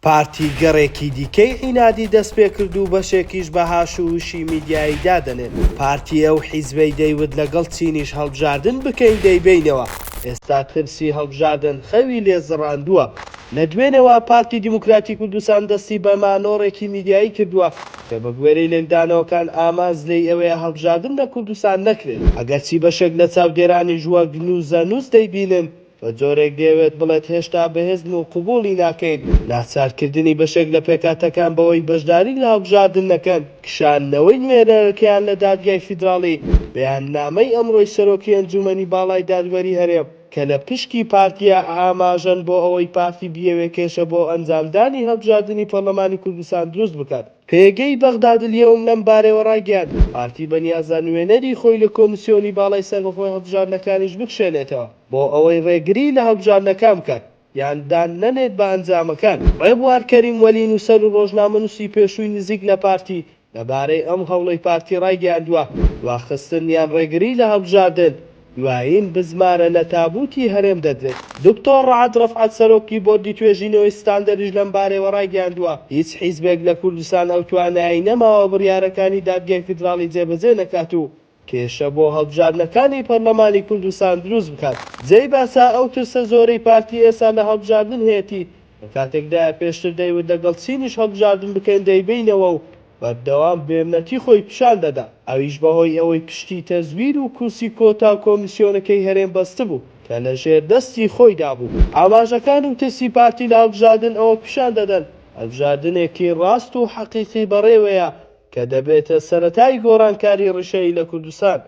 پارتی گەڕێکی دیکەی عینادی دەستپێکرد و بەشێکیش بە هاش و هوشی میدیایی دادەنێن. پارتی ئەو حیزبەی دەیوت لەگەڵ چینیش هەڵبژاردن بکەین دەیبەینەوە، ئێستا ترسی هەڵبژاردن خەوی لێ زڕاندووە. لە دوێنێوە پارتی دیموکراتی کوردستان دەستی بە مانۆڕێکی میدیایی کردووە کە بە گوێرەی لێکدانەوەکان ئامانج لێی ئەوەیە هەڵبژاردن لە کوردستان نەکرێت. ئەگەرچی بەشێک لە چاودێرانیش وەک نووزەنووس دەیبینن، بە جۆرێک دەیەوێت بڵێت هێشتا بەهێزن و قبوڵی ناکەین، ناچارکردنی بەشێک لە پێکهاتەکان بەوەی بەشداری لە هەڵبژاردن نەکەن، کشاندنەوەی نوێنەرەکەیان لە دادگای فیدراڵی، بەیاننامەی ئەمڕۆی سەرۆکی ئەنجومەنی باڵای دادوەری هەرێم کە لە پشکی پارتییە ئاماژەن بۆ ئەوەی پارتی بیەوێ کێشە بۆ ئەنجامدانی هەڵبژاردنی پەرلەمانی کوردستان دروست بکات. پێگەی بەغداد الیوم لەم بارەیەوە ڕایگەیاند، پارتی بەنیازە نوێنەری خۆی لە کۆمیسیۆنی باڵای سەربەخۆی هەڵبژاردنەکانیش بکشێنێتەوە بۆ ئەوەی ڕێگری لە هەڵبژاردنەکان بکات یان دان نەنێت بە ئەنجامەکان. ڕێبوار کەریم وەلی نووسەر و ڕۆژنامەنووسی پێشووی نزیک لە پارتی لەبارەی ئەم هەوڵەی پارتی ڕایگەیاندووە، دواخستن یان ڕێگری لە هەڵبژاردن دوایین بزمارە لە تابووتی هەرێم دەدرێت. دکتۆر ڕەعد ڕەفعەت سەرۆکی بۆردی توێژینەوەی ستاندەریش لەمبارەیەوە ڕایگەیاندووە، هیچ حیزبێک لە کوردستان ئەو توانایەی نەماوە بڕیارەکانی دادگای فیدراڵی جێبەجێ نەکات و کێشە بۆ هەڵبژاردنەکانی پەرلەمانی کوردستان دروست بکات. جێی باسە ئەو ترسە زۆرەی پارتی ئێستا لە هەڵبژاردن هەیەتی لە کاتێکدایە پێشتر دەیوت لەگەڵ چینیش هەڵبژاردن بکەین دەیبەینەوە و بەردەوام بێمنەتی خۆی پیشان دەدا، ئەویش بەهۆی ئەوەی پشتی تەزویر و کورسی کۆتا و کۆمیسیۆنەکەی هەرێم بەستبوو کە لەژێر دەستی خۆیدا بوو. ئاماژەکان و ترسی پارتی لە هەڵبژاردن ئەوە پیشان دەدەن هەڵبژاردنێکی ڕاست و حەقیقی بەڕێوەیە کە دەبێتە سەرەتای گۆڕانکاری ڕیشەیی لە کوردستان.